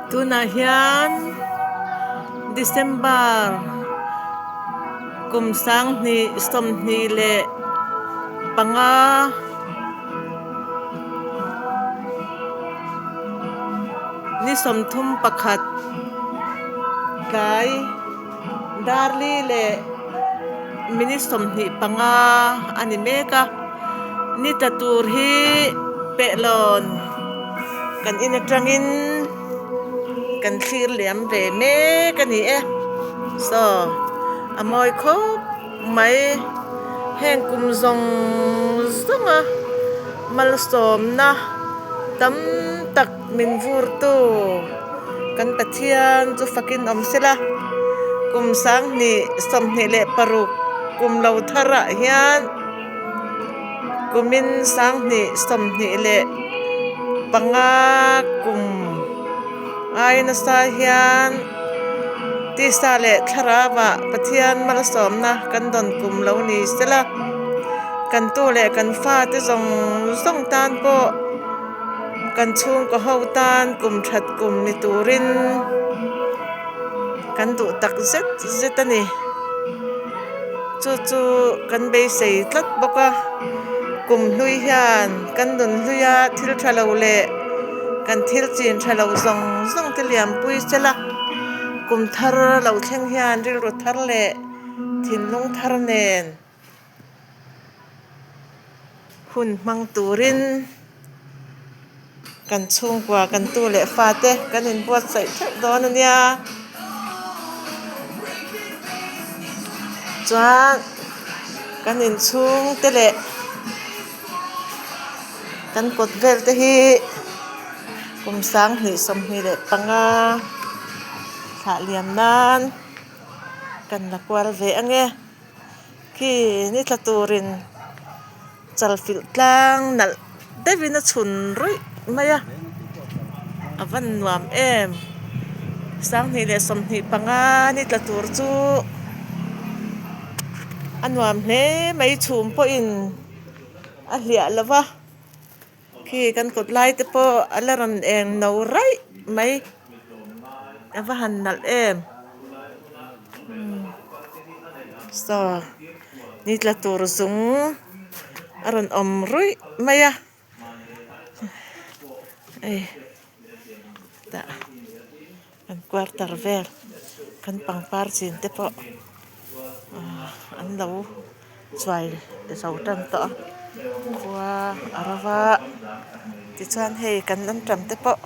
Tunah hian December kum 2025 ni 31 tlai darli leh minute 25 a ni mek a ni tla tur hi pehlawn kan in atangin kan thlir liam ve mek a ni e saw a mawi khawp mai heng kum zawng zawng a malsawmna tam tak min vur tu kan Pathian chu fakin awm sela kum 2026 kum lo thar ah hian. Kumin 2025 kum ai nasa hian tisa leh thlarau ah Pathian malsawmna kan dawn kum lo ni sela kan tu leh kan fate zawng zawng tan pawh kan chhungkaw ho tan kum that kum ni turin kan duh tak zet zet a ni. Chu chu kan beisei tlat bawk a, kum hlui hian kan nun hluia thil tha lo leh kan thil chin tha lo zawng zawng te liampui chel a, kum thar lo thleng hian rilru thar leh thinlung thar nen hun hmang turin kan chhungkua kan tu leh fate kan inbuatsaih theuh dawn a nia chuan kan inchhung te leh kan kawt vel te hi kum 2025 thlah liam nan kan la kual ve ange. Khi ni tla turin chal filh tlang nalh deuhin a chhun ruih mai a, a van nuam em. 2025 ni tla tur chu a nuam hle mai chhum pawhin a hliah lo va. Khi kan kawt lai te pawh a la rawn eng no raih mai a va han nalh em saw ni tla tur zung a rawn awm ruih mai a hei tah kan quarter vel kan pangpar chin te pawh an lo chuai zo tan tawh a khua a ro va tichuan hei kan antam te pawh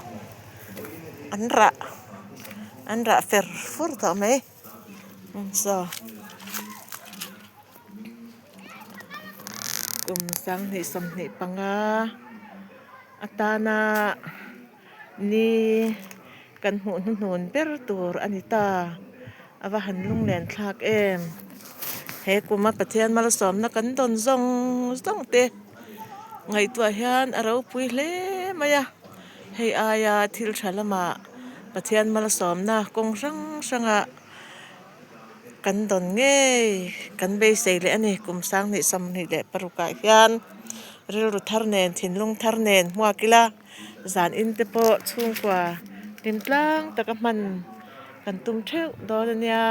an rah an rah fer fur tawh mai saw kum 2025 atana ni kan hmuh hnuhnun ber tur a ni ta. A va han lunglen thlak em? He kuma Pathian malsawmna kan dawn zawng zawng te ngaihtuah hian a ropui hle mai a, hei aia thil tha lamah Pathian malsawmna kawng hrang hrangah kan dawn ngei kan beisei leh a ni. Kum 2026 ah hian rilru thar nen thinlung thar nen hmuak ila. Zan in te pawh chhungkua hlim tlang taka hman kan tum theuh dawn a nia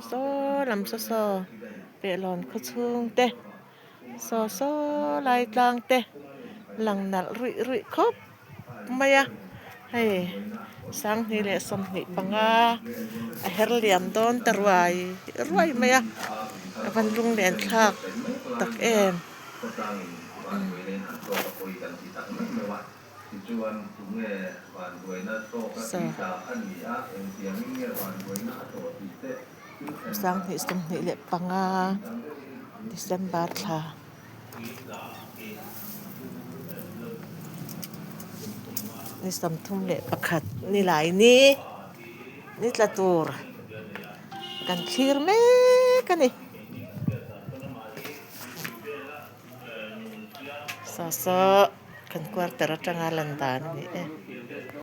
saw lam saw saw pehlawn khaw chhung te saw saw lai tlang te lang nalh ruih ruih khawp mai a hei 2025 a her liam dawn ta ruai ruai mai a a van lunglen thlak tak em. 2025 December thla. Ni 31 ni lai ni ni tla tur kan thlir mek a ni. Saw saw kan quarter atanga lan dan a ni e.